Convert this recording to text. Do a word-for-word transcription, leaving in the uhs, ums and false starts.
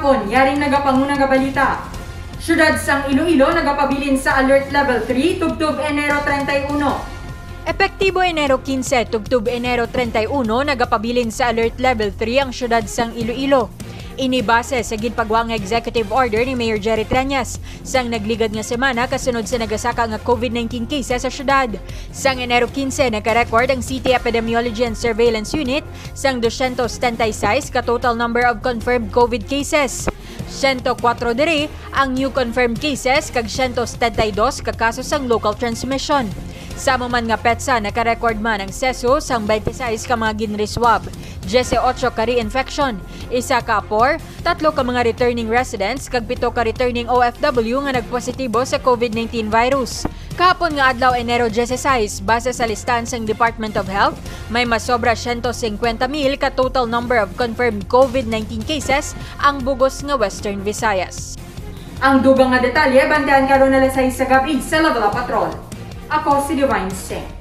Kon yaring nagapanguna nga balita, Siyudad sang Iloilo nagapabilin sa Alert Level three tubtob Enero treinta y uno. Epektibo Enero quince tubtob Enero treinta y uno, nagapabilin sa Alert Level three ang siyudad sang Iloilo. Ini base sa ginpagwa nga executive order ni Mayor Jerry Treñas sang nagligad nga semana kasunod sa nagasaka nga COVID nineteen cases sa siyudad. Sang Enero quince, nagka-record ang City Epidemiology and Surveillance Unit sang dosyentos setenta y seis ka total number of confirmed COVID cases. Siyento kuwatro diri ang new confirmed cases kag siyento setenta y dos ka kaso sang local transmission. Sa amo man nga petsa, naka-record man ang CESU sang twenty-six ka mga ginre-swab, dieciocho ka reinfection, isa ka apor, tatlo ka mga returning residents, kag pito ka returning O F W nga nagpositibo sa COVID nineteen virus. Kahapon nga adlaw, Enero dieciséis, base sa listahan sang Department of Health, may masobra siyento singkwenta mil ka total number of confirmed COVID nineteen cases ang bug-os nga Western Visayas. Ang dugang nga detalye, bantayan karon alas sais sa gab-i sa Level Up Patrol. Ako si Divine Singh.